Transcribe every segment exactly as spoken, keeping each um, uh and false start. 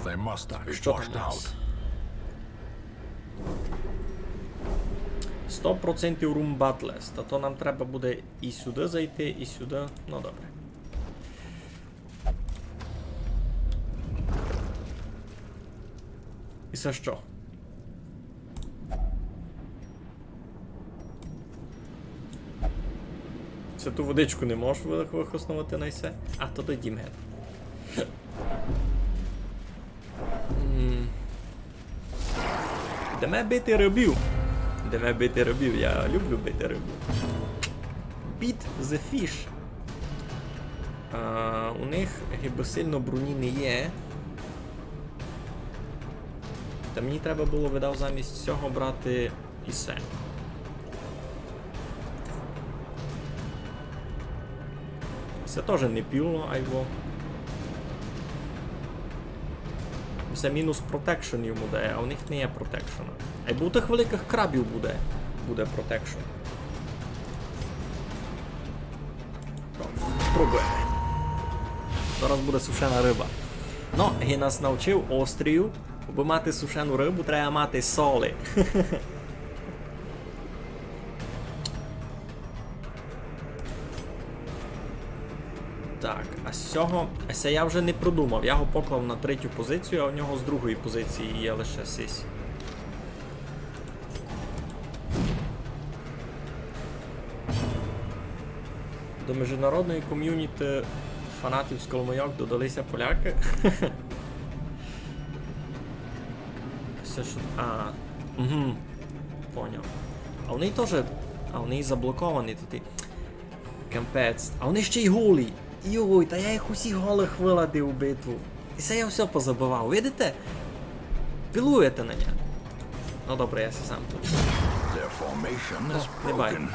They must be washed out. Так, што там у нас? Сто процентів room battle. Та то нам треба буде і сюды зайти, і сюды. Ну, добре. І се што? Се ту водичку не можеш вы-, выхосновати на се? А, то дойдім геть. М. Йдеме бити рыбів. Йдеме бити рыбів. Я люблю бити рыбів. Beat the fish. А, у них гибы сильно броні не є. Та мені треба было, видав, замість сього брати і се. Се тоже не піло, айбо. Се мінус protection йому дає, а у них не є protection-а. Айбо у тых великых крабів буде, буде protection. Добре, пробуєме. Зараз буде сушена рыба. Но, ги нас навчив Острів, абы мати сушену рыбу, треба мати соли. Так, а з сього, а се я вже не продумав. Я го поклав на третю позицію, а в нього з другої позиції є лише сись. До міжнародної ком'юніті фанатів з Коломийок додалися поляки. Се што, а, угу. Поняв. А вони тоже, а вони заблоковані туй. Капець. А вони ще й голі. Йой, та я їх усіх голых выладив у битву. І се я всьо позабывав. Видите? Пілуєте на ня. Ну добре, я се сам тут. Their formation is broken. Maintain the offensive.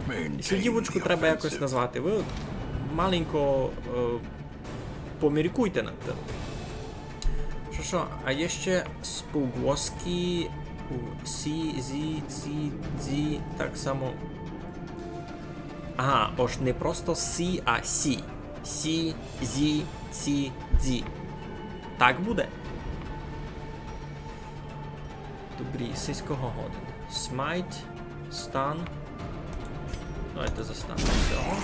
Ну, не бай. І сю дівочку треба якось назвати. Вы маленько, е, поміркуйте над тым. Што, што? А є ще співголоски у сі, зі, ці, дзі, так само. Ага, ож не просто сі, а сі. Сі, зі, ці, дзі. Так буде? Добрі, сись кого годен? Смайт, стан. Давайте за стан. Всього.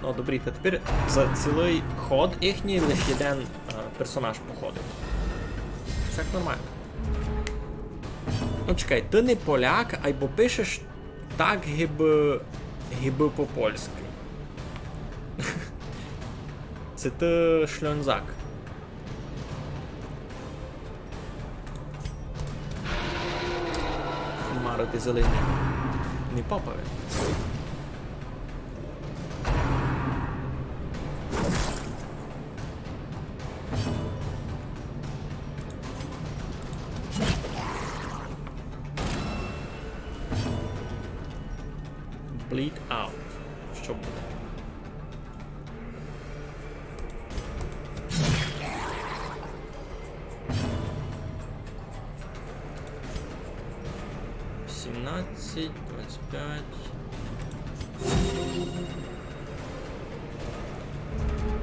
Ну, добрі, та тепер за цілый ход їхній лише єден, е, персонаж походить. Всяк нормално. Ну, чекай, ты не поляк, айбо пишеш так, гибы, гибы по-польскы. Се ты шльонзак. Марити зелені. Не попав він. Bleed out. Што буде? Сімнадцять, двадцять пять.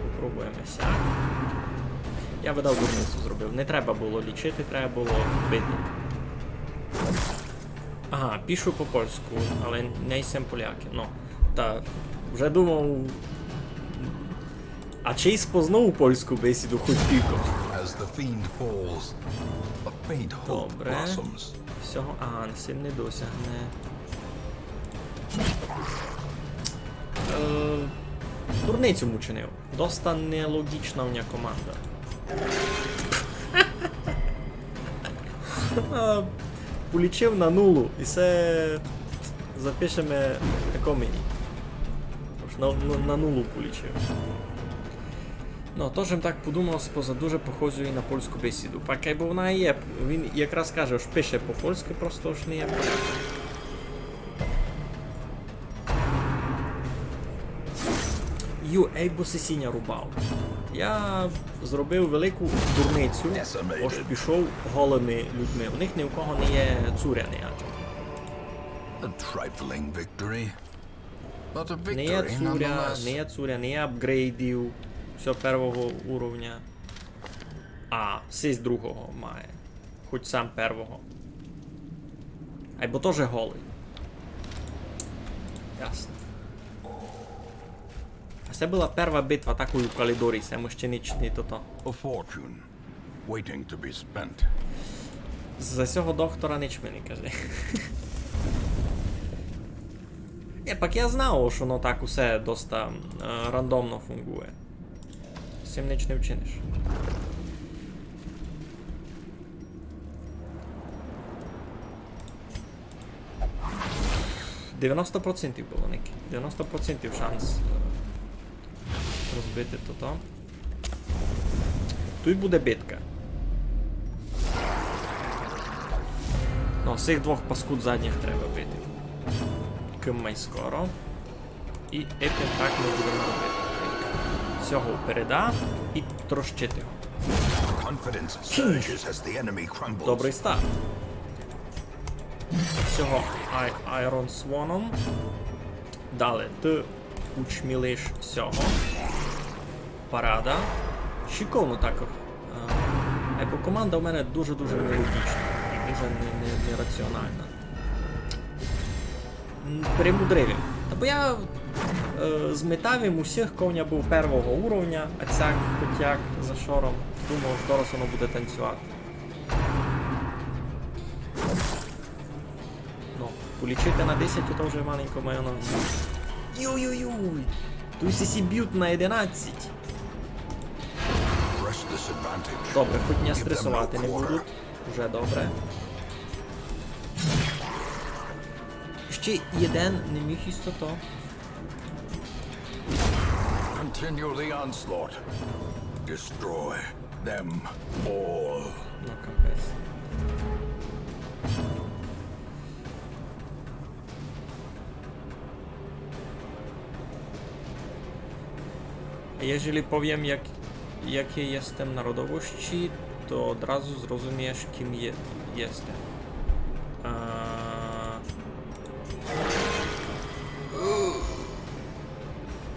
Попробуєме ся. Я, видав, дурницю зробив. Не треба было лічити, треба было бити. Ага, пишу по польску, але не сом поляк. Ну, та вже думав, а чи й спознав польску бесіду хоть тілько. As the fiend falls, a faint hope blossoms. Добре. Всього, а, сим не досягне. Е, дурницю му чинив. Доста нелогічна у ня команда. А, полічив на нулу, і се запишеме тако мені. Тож на, на, на нулу полічив. Ну, тож им так подумав, споза дуже похожує на польску бесіду. Пак, бо вона є, він якраз каже, ож пише по-польски, просто ож не є поляк. Ю, ей, бо сисіня рубав. Я зробив велику дурницю, ож пішов голыми людьми. У них ні у кого не є цуря ніякого. A trifling victory, but a victory nonetheless. Не є цуря, не є цуря, не є апґрейдів. Всьо первого уровня. А, сись другого має. Хоть сам первого. Айбо тоже голый. Ясно. А се была перва битва такой у калідорі, се му ще нич не тото. A fortune waiting to be spent. За сього доктора нич ми не кажи. Нє, пак я знав, што воно так усе доста е, рандомно фунґує. З сим нич не вчиниш. Девяносто процентів было, Нікі. Девяносто процентів шанс е, розбити тото. Туй буде битка. Ну, сих двох паскуд задніх треба бити. Кым май скоро. І епен так мы будеме робити. Сього переда і трощити його. Confidence surges as the enemy crumbles. Добрый старт. Сього Ай- Iron Swanом. Далі ты учмілиш сього. Парада. Шиковно так. Е, Айбо команда у мене дуже-дуже нелогічна і дуже не, не, нераціональна. М, Перемудрив им. Та бо я е, змітав им усіх, кого в мене быв первого уровня, а цяк хоть як за шором. Думав, што зараз воно буде танцювати. Ну, полічити на десять, то вже маленько маю на. Юй-юй-юй! Туй сі бют на одинадцять. Press this advantage. Добре, хоть не стресовати не будуть. Уже добре. Ще єден не міг із тото. Continue the onslaught. Destroy them all. Ну, капець. А єжели повім, як, якій єстем народовости, то одразу зрозумієш, ким є, єстем. А,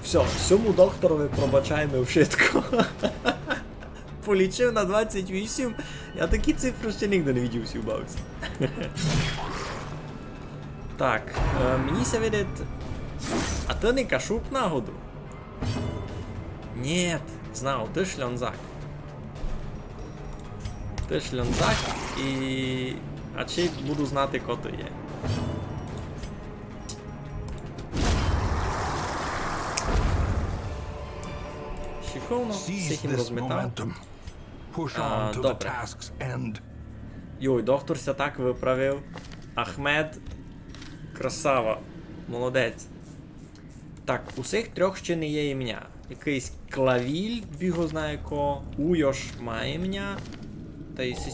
всьо, сьому докторови пробачаєме вшытко. Полічив на двадцять вісім. Я такі цифры ще нигде не видів у сій бавці. Так, е, мені ся видить. А ты не кашуб нагоду? Нєт, знав, ты шльонзак. Ты шльонзак і. А чи буду знати, ко то є. Шиковно, всіх им розмітав. Push А, on to the добре. Task's end. Йой, доктор ся так выправив. Ахмед. Красава. Молодець. Так, у сих трьох ще не є імня. Якыйсь Клавіль, біг го знає ко, Уйош має імня. Та й сі...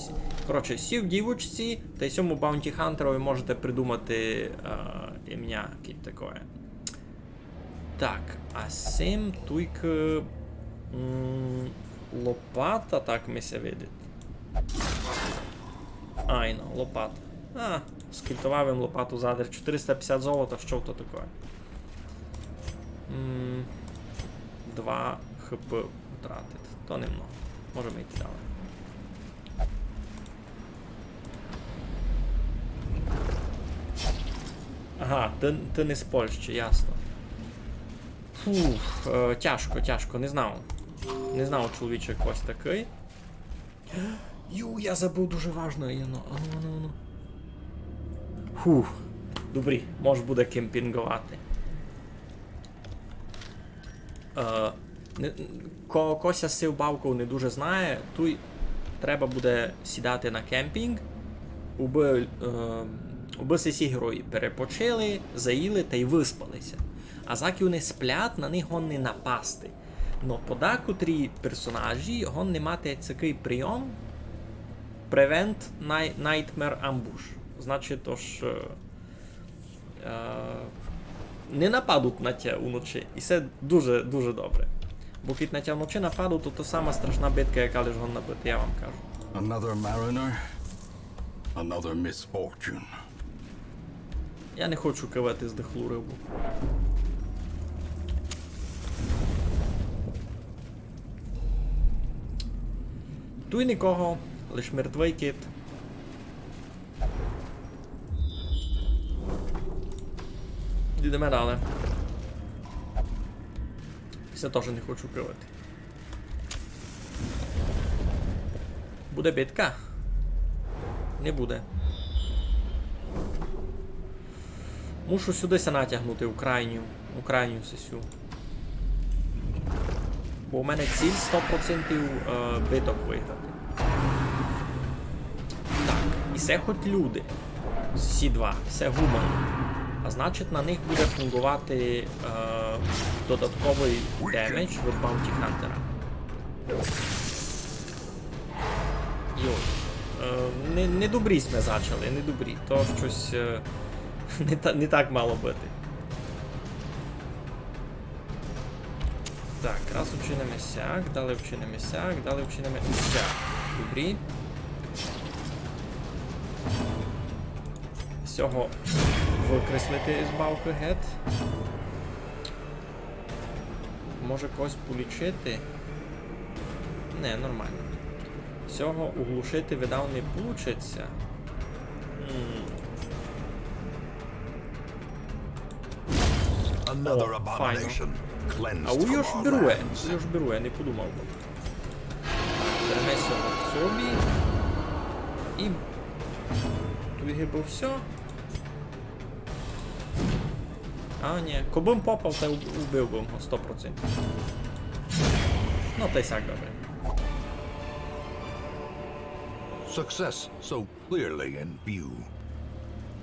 Коротше, сій дівочці, та й сьому Bounty Hunter-ови можете придумати е, імня, якесь таке. Так, а сим туйк м, лопата, так ми ся видить. Айно, лопата. А, скільтовав им лопату задарь. Чотириста пятдесят золота, што то таке? М, два хп втратить. То немного. Можеме йти далі. Ага, ты, ты не з Польщі, ясно. Фух, е, тяжко, тяжко, не знав. Не знав, чоловіче, якось такый. Ю, я забыв дуже важне, Яно. Ану, ану, ану. Фух, добрі, мож буде кемпінґовати. Е, не, ко, ко ся з сив бавков не дуже знає, туй треба буде сідати на кемпінґ, убы, е, убы сі сі герої перепочили, заїли та й выспали ся. А закі они сплять, на них годні напасти. Но подакотрі персонажі годні мати такый прийом Prevent Ni- Nightmare Ambush. Значить, ож, е, е, не нападуть на тя уночі. І се дуже, дуже добре. Бо кідь на тя вночі нападуть, то то сама страшна битка, яка лиш годна быти, я вам кажу. Another mariner, another misfortune. Я не хочу кывати здохлу рыбу. Туй никого, лиш мертвый кит. Йдеме далі. Се тоже не хочу пивати. Буде битка? Не буде. Мушу сюды ся натягнути у крайню, у крайню сесю. Бо у мене ціль сто процентів, е, биток выграти. Так, і се хоть люди. Сі два, се гуманы. А значить, на них буде фунґовати, е, додатковый демедж від Bounty Hunter-а. Йой. Е, не, не добрі сьме зачали, не добрі. То штось, е, не та-, не так мало быти. Так, раз учиниме сяк, далі учиниме сяк, далі учиниме сяк. Добрі. Сього выкреслити із бавкы гет. Може когось полічити? Не, нормално. Сього оглушити, видав, не получить ся. М. О, файно. А у його ж беру, у його ж беру, я не подумав бы. Береме ся от собі. І туй гибы всьо. А, ні. Кобы м попав, та уб-, убив бы м го сто процентів. Ну, та й сяк добре. Success so clearly in view.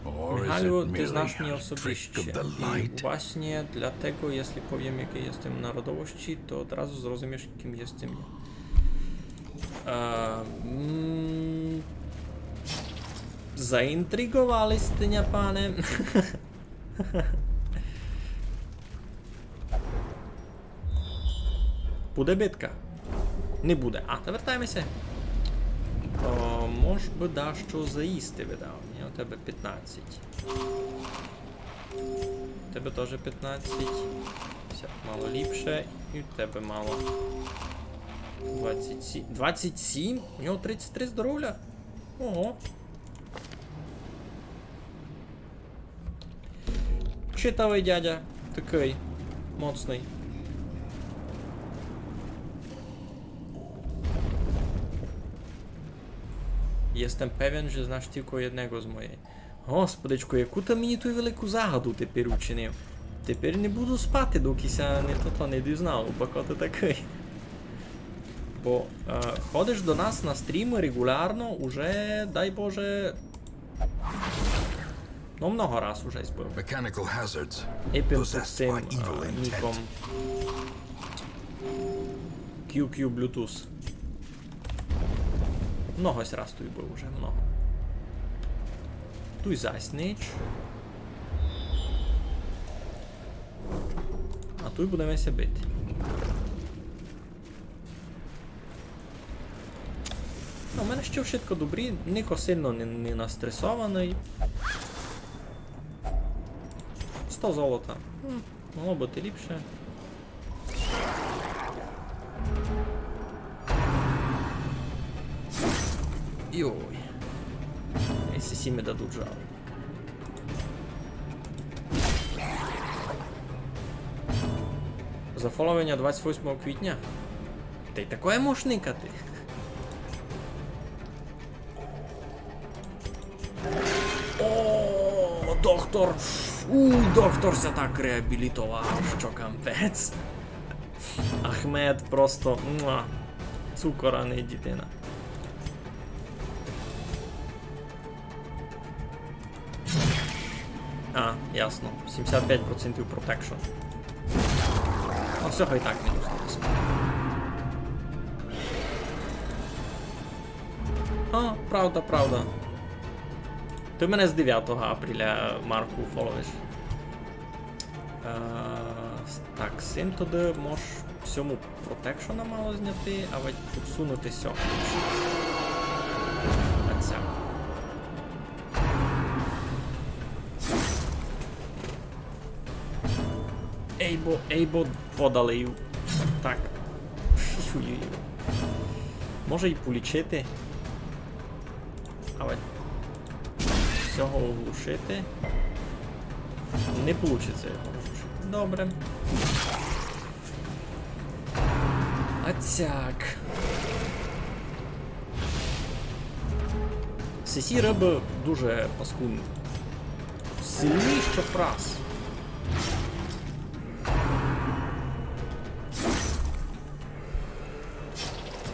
Or is it merely a trick of the light? Мігалю, ты знаш мене особисто. І у вас не для того, якщо повім, якый єстем народовости, то одразу зрозуміш, ким єстем я. Е, м, заінтриґовали сьте ня, пане. Буде битка? Не буде. А, та вертаєме ся. О, мож бы дашто заїсти, видав. Ні, у тебе пятнадцять. У тебе тоже пятнадцять. Ся мало ліпше. І у тебе мало. Двадцять сім. Двадцять сім? У нього тридцять три здоровля? Ого. Читавый дядя. Такый. Моцный. Єстем певен, же знаш тілько єдного з моєї. Господичку, яку ты мені ту велику загаду тепер учинив. Тепер не буду спати, доки ся не тото не дізнав, бо хто ты такый. Бо, е, ходиш до нас на стрімы реґулярно уже, дай Боже, ну, много раз уже збив. Mechanical hazards. Епім під сим, е, ніком. Q Q Bluetooth. Много сь раз туй быв уже, много. Туй зась нич. А туй будеме ся бити. Ну, у мене ще вшытко добрі, нико сильно не, не настресованый. Сто золота. М, могло быти ліпше. Йой. Есі сі ми дадуть жаль. Зафоловеня двадцять восьмого квітня? Та й такоє мож никати. О, доктор! У, доктор ся так реабілітовав, што капець. Ахмед просто, муа, цукор, а не дітина. А, ясно. Сімдесят пять процентів protection. Ну, всього і так мінус. А, правда, правда. Ты мене з девятого апреля, Марку, фоловиш. Е, с-, так, сим туды мож сьому протекшона мало зняти, а ведь підсунути сьому. А ця. Ейбо, ейбо, подалив. Так. Ой-ой-ой. Може й полічити. Але всього оглушити. Не получиться його оглушити. Добре. А цяк. Сесі рыбы дуже паскудні. Сильніші, што фраз.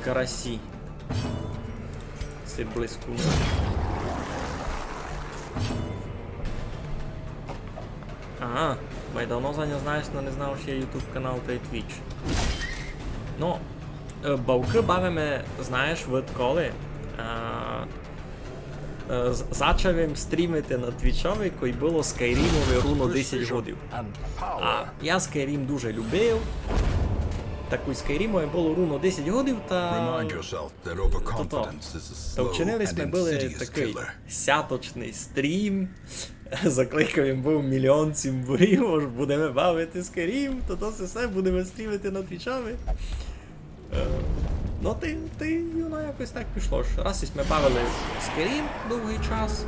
Карасі. Се близько. Ага, май давно за нього знаєш, но не знав, што є YouTube канал тай Twitch. Но, е, бавкы бавиме, знаєш, вид коли. А, е, з-, зачав им стрімити на Твічови, кой было Скайрімови руно десять годів. А я Скайрім дуже любив. Так ой Скайрімови было руно десять годів, та Remind yourself that overconfidence is a slow and insidious killer. Та вчинили сьме были такый сяточный стрім. Закликав им быв мільйон цімборів, ож будеме бавити Скайрім, та то всьо будеме стрімити на Твічови. Е, но, тай, тай воно якось так пішло. Ож раз сьме бавили Скайрім довгый час.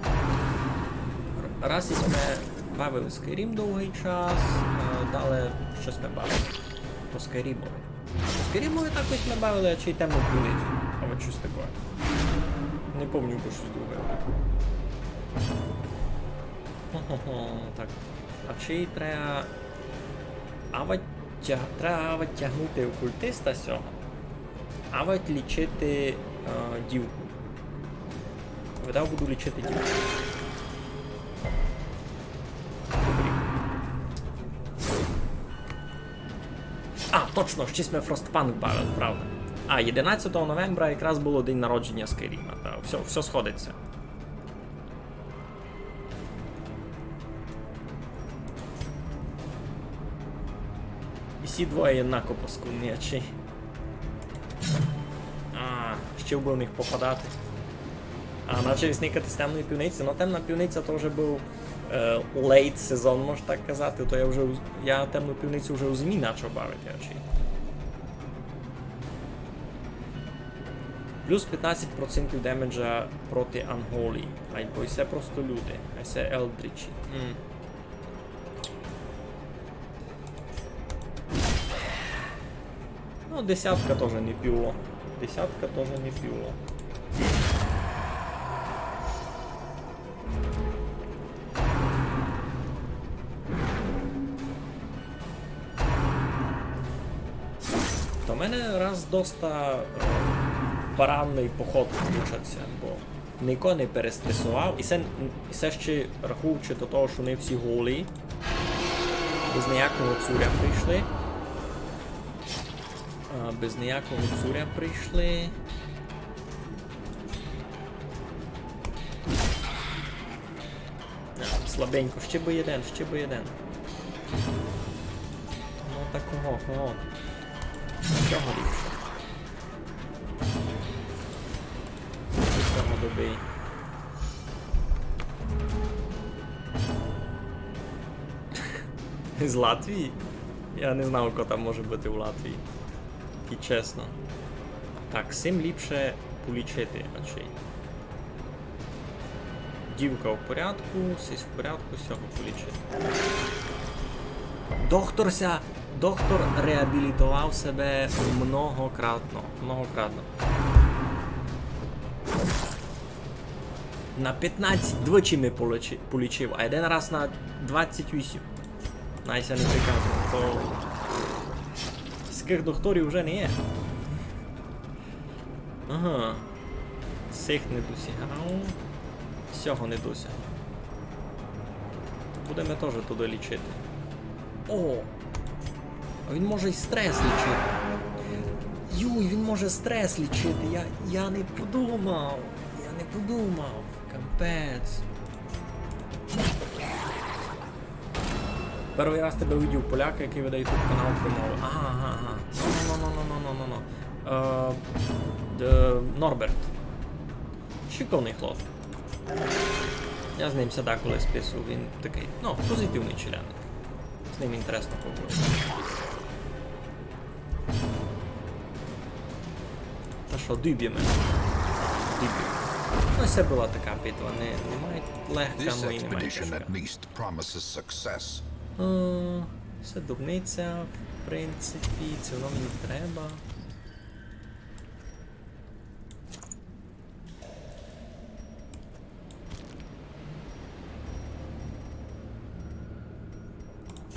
Р-, раз сьме бавили Скайрім довгый час, е, дале што сьме бавили? По Скайрімови. По Скайрімови так ось сьме бавили, ачей Темну пивницю. Або штось таке. Не помню, бо штось друге. Хо-хо-хо, так. Ачей треба... Авадь тя-, треба авадь тягнути окултиста сього. Авадь лічити, е, дівку. Видав, буду лічити дівку. Добрі. А, точно, ще сьме Frostpunk бавили, правда. А, єдинадцятого новембра якраз было день народженя Скайріма, та всьо, всьо сходить ся. І сі двоє єднако паскудні, ачей. А, ще бы в них попадати. А, начали сникати з Темної пивниці. Но, Темна пивниця то вже быв, е, late сезон, мож так казати. То я вже у з-, я Темну пивницю вже у зимі начав бавити, ачей. Плюс пятнадцять процентів демеджа проти Unholy. Айбо се просто люди. А се Елдрічі. М. Но, десятка тоже не піло. Десятка тоже не піло. Та в мене раз доста, е, парадный поход получать ся, бо нико не перестресовав. І се, і се ще рахуючи до того, што они всі голі. Без ниякого цуря прийшли. А, без ниякого цуря прийшли. А, слабенько, ще бы єден, ще бы єден. Но та кого, кого? Сього ліпше. Сього добий. З Латвії? Я не знав, хто там може быти у Латвії. І чесно. Так, сим ліпше полічити, ачей. Дівка в порядку, сись в порядку, сього полічити. Доктор ся, доктор реабілітовав себе многократно, многократно. На пятнадцять двічі ми полічи-, полічив, а єден раз на двадцять вісім. Най ся не приказує, то сякых докторів уже не є. Ага. Сих не досягав. Сього не досягав. Будеме тоже туды лічити. О! А він може й стрес лічити. Юй, він може стрес лічити. Я, я не подумав. Я не подумав. Капець. Першый раз тебе видів поляка, якый веде YouTube канал про мову. Ага, ага, ага. Но, но, но. Е, е, Норберт. Шиковный хлоп. Я з ним ся деколи списую, він такый, ну, позитивный челядник. З ним інтересно поговорити. А што, дубями? Дубями. Ну, се была така битва, не, не май легка, ну і не май тяжка. Е, се дурниця, в принципі, се воно мені треба.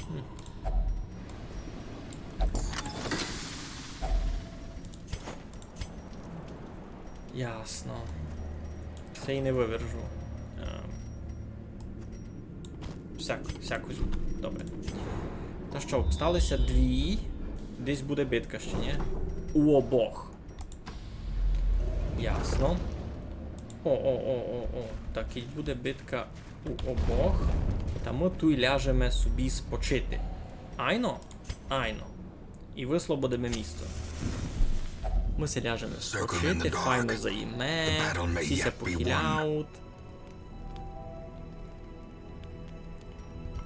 Хм. Ясно. Се і не вывержу. Е, всяк, всяк возьму. Добре. Та што, стало ся дві. Десь буде битка ще, нї? У обох. Ясно. О, о, о, о, о. Так, і буде битка у обох. Та мы туй ляжеме собі спочити. Айно? Айно. І высвободиме місто. Мы ся ляжеме спочити, файно заїме, всі ся похиляють.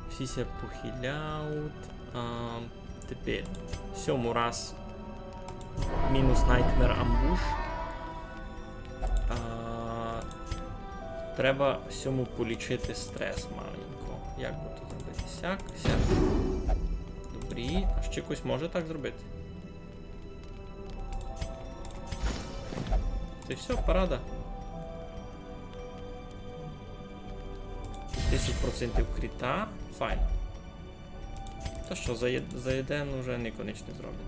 Всі ся похиляють. А, тепер сьому раз мінус Nightmare Ambush. А, треба сьому полічити стрес маленько. Як бы то зробити? Сяк, сяк. Добрі. А ще якось може так зробити? Та й всьо, парада. Десять процентів кріта. Файн. Та што, за є-, за єден уже нико нич не зробить.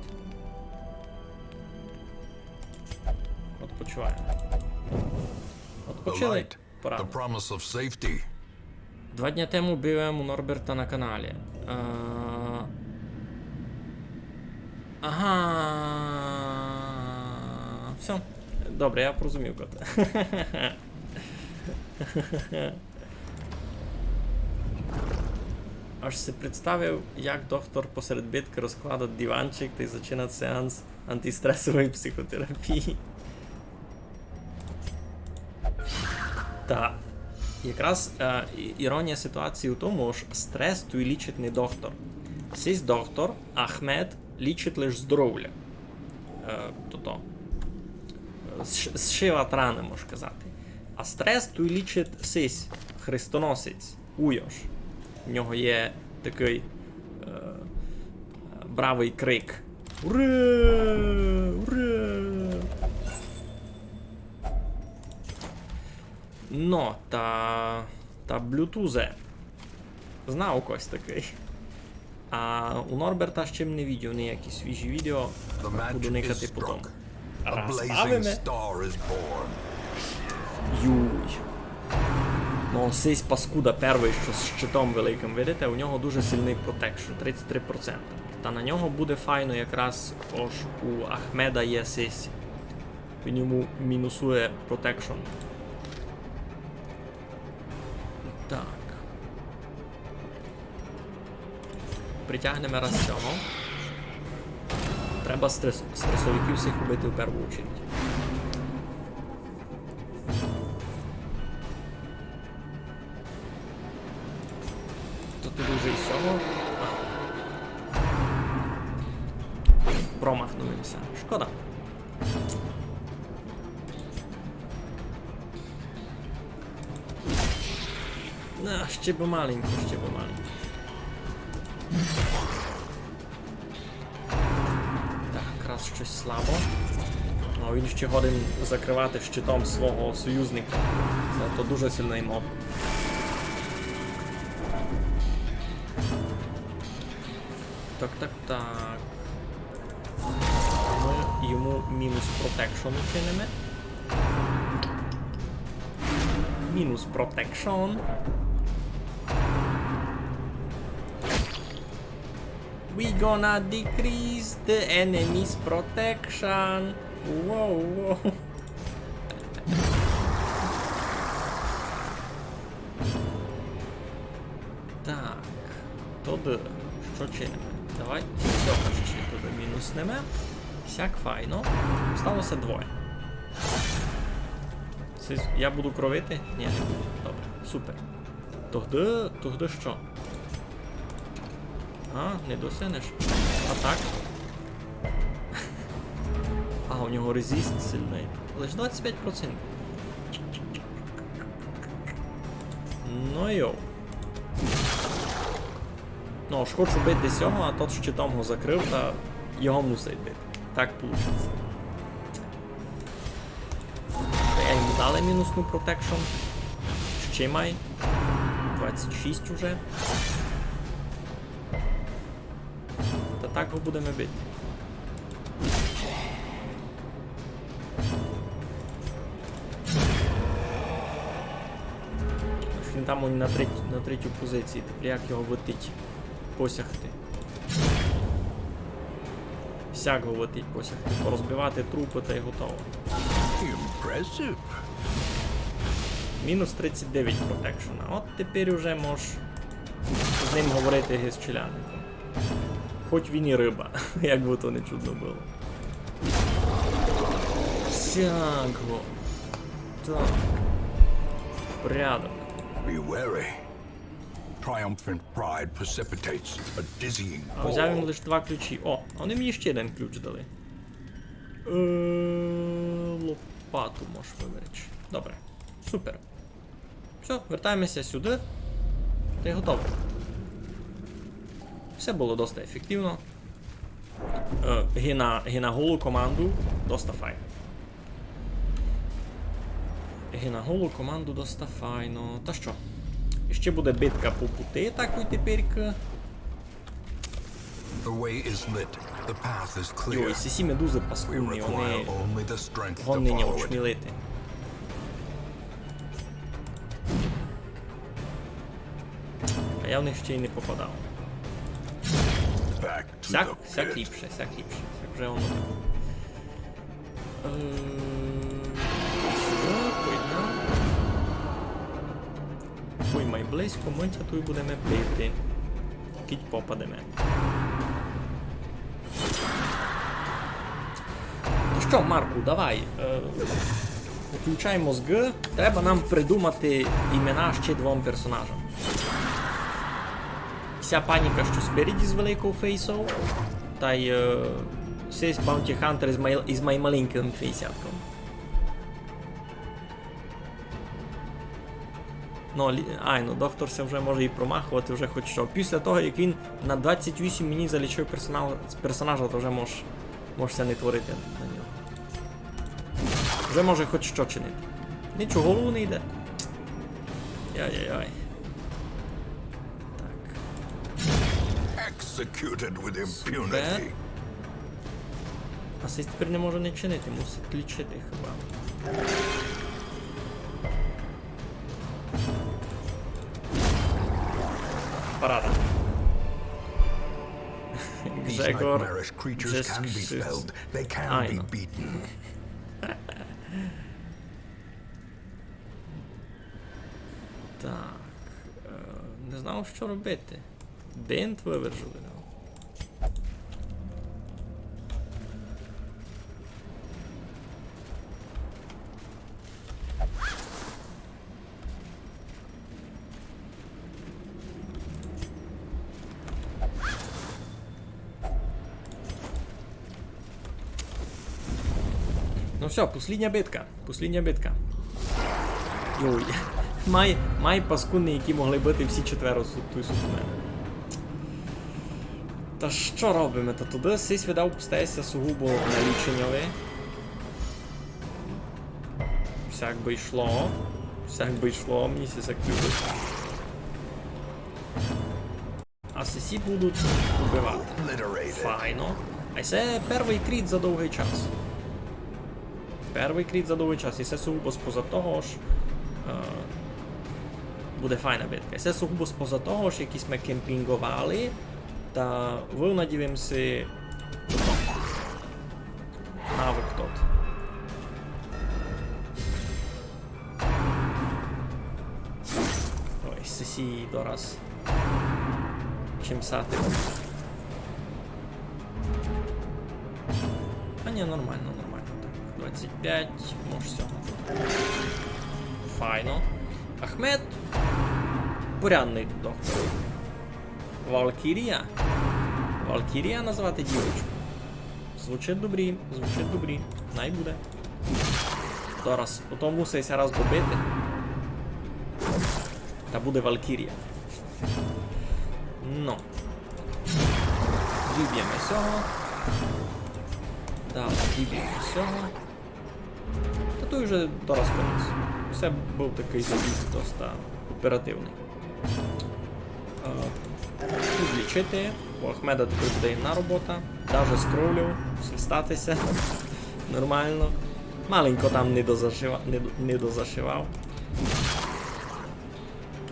Отпочиваєме. Отпочили. Пора. Два дня тему бив ем у Норберта на каналі. Е, ага. Всьо. Добре, я порозумів, кота. Аж си представив, як доктор посеред биткы розкладать диванчик тай зачинать сеанс антистресової психотерапії. Та якраз, е, і-, іронія ситуації у тому, ож стрес туй лічить не доктор. Сись доктор, Ахмед, лічить лиш здоровля. Е, тото. Зш-, зшивать раны, мож казати. А стрес туй лічить сись хрестоносець. Уйош. У нього є такый, е, бравый крик. Ура! Ура! Но, та, та блютузе. Знав когось такый. А у Норберта ще м не видів ніякі свіжі відео, буду никати потом. Раз бавиме. Юй. Ну, сись паскуда первый, што з щитом великым, видите, у нього дуже сильный протекшн, тридцять три проценты. Та на нього буде файно якраз, ож у Ахмеда є сись. Він йому мінусує протекшн. Так. Притягнеме раз сього. Треба стрес-, стресовиків всіх убити в перву очередь. То ти дуже і сього? А. Промахнув им ся. Шкода. На, ще бы маленько, ще бы маленько. Так, якраз штось слабо. О, він ще годен закрывати щитом свого союзника. Се то дуже сильный моб. Так, так, так. Мы йому мінус протекшн учиниме. Мінус протекшн. We gonna decrease the enemy's protection. Воу, воу. Так, тогды што чиниме? Давай сього ще тогды мінусниме. Сяк файно. Остало ся двоє. Се я буду кровити? Ні, не буду. Добре, супер. Тогды, тогды што? А, не досягнеш? А так? А, У нього резист сильный. Лиш двадцять пять процентів. Ну йо. Ну, ож хочу бити сього, а тот щитом го закрыв, та його мусить бити. Так получиться. Та я йому дали мінусну протекшн. Ще май. Двадцять шість уже. Та так го будеме бити. Ож він там на третій, на третій позиції, тепер як його витить посягти? Сяк го витить посягти, порозбивати трупы та й готово. Impressive. Мінус тридцять девять протекшена. От тепер уже мож з ним говорити ги з челядником. Хоть він і рыба, як бы то не чудно было. Сяк го. Так. Порядок. Be wary. Triumphant pride precipitates a dizzying fall. А взяв він лише два ключі. О, а вони мені ще один ключ дали. Е, лопату можеш виберечи. Добре. Супер. Всьо, вертаємося сюды. Та й готово. Всьо было доста ефективно. Е, ги на, ги на голу команду доста файно. Ги на голу команду доста файно. Та што? Іщи буде битка по пути, такой теперька. The way is lit. The path is clear. Йой, сі, сі медузы паскудні, вони годні ня очмілити. А я в них ще й не попадав. Сяк, сяк ліпше, сяк ліпше. Сяк вже воно так. Е, сюды, пойдем. Ой, май близько, мы тя туй будеме бити. Кідь попадеме. Ну што, Марку, давай. Е, включай мозгы. Треба нам придумати імена ще двом персонажам. Ся паніка, што спереді з великов фейсов, тай, е, сись Bounty Hunter із май-, із маймаленькым фейсятком. Ну, лі-, ай, ну, доктор ся вже може і промаховати вже хоть што. Після того, як він на двадцять вісім мені залічив персонал-, персонажа, то вже мож, мож ся не творити на нього. Вже може хоть што чинити. Ніч у голову не йде. Яй-яй-яй. Так. Executed with impunity. Супер. А сись тепер не може не чинити, мусить лічити хіба. Парада. These nightmarish creatures can be felled. They can be beaten. Так, е, не знав, што робити. Бинт вывержу, ну. Ну всьо, послідня битка. Послідня битка. Йой. Май, май паскудні, які могли быти всі четверо су-, туй сут у мене. Та што робиме? Та туды сись видав пустеся сугубо на ліченьови. Всяк бы йшло. Всяк бы йшло, мені ся сяк любить. А сесі будуть убивати. Файно. А се первый кріт за довгый час. Первый кріт за довгый час. І се сугубо споза того, ож, е, буде файна битка. І се сугубо споза того, ож якісь ми кемпінґовали, та вынадїв им си навык тот. Ой, сесі дораз. Чим сати. А ні, нормално, нормално. Так, двадцять пять, може сього. Файно. Ахмед. Порядный доктор. Валкірія? Валкірія назвати дівочку? Звучить добрі, звучить добрі. Най буде. Зараз, ото мусить ся раз добити. Та буде Валькірія. Ну. Доб'єме сього. Да, доб'єме сього. Та туй уже дораз конець. Се быв такый забіг доста оперативный. Е, Тут лічити. У Ахмеда тепер буде єдна робота. Даже з кровлю. Всьо стати ся. Нормално. Маленько там не дозашива-, не до-, не дозашивав.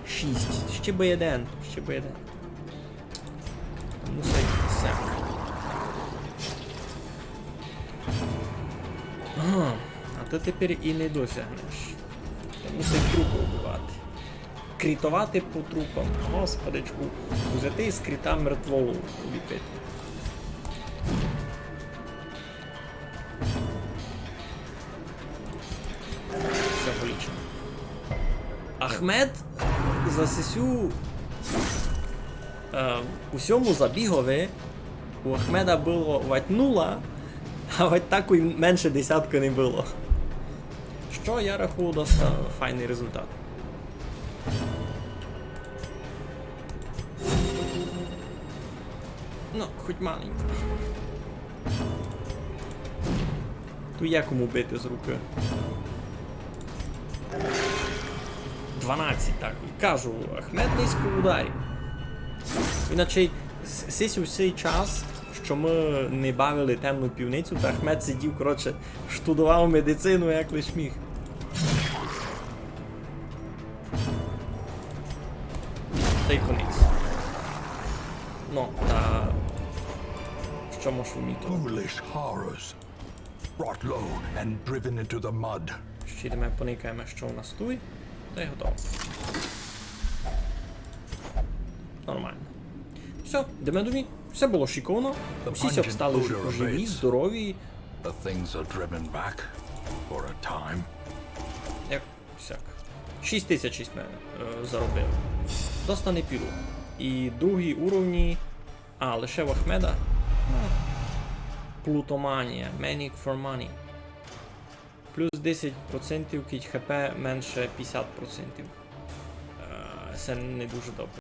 Шість. Ще бы єден. Ще бы єден. Мусить ся. Ага, а ты тепер і не досягнеш. Та мусить трупы вбивати. Крітовати по трупам. Господичку, взяти і з кріта мертволу уліпити. Всьо полічено. Ахмед за сесю, е, у сьому забігови у Ахмеда было вать нула, а вать так і менше десяткы не было. Што я рахую доста файный результат. Ну, хоть маленько. Ту є кому бити з рукы. Дванадцять, так. І кажу, Ахмед низько ударив. Іначе с-, сись усей час, што мы не бавили темну пивницю, та Ахмед сидів, коротше, штудовав медицину, як лиш міг. Та й конець. Ну, та што можу вміти? Foolish horrors. Brought low and driven into the mud. Ще йдеме, поникаєме, што у нас туй. Та й готово. Нормално. Всьо, йдеме домі. Всьо было шиковно. Усі ся встали жи-, живі, здорові. The things are driven back for a time. Як сяк. Шість тисяч сьме, е, заробили. Доста не піду. І другі уровні. А, лише в Ахмеда. Плутоманія. Manic for money. Плюс десять процентів, кідь ХП менше пятдесят процентів. Е, се не дуже добре.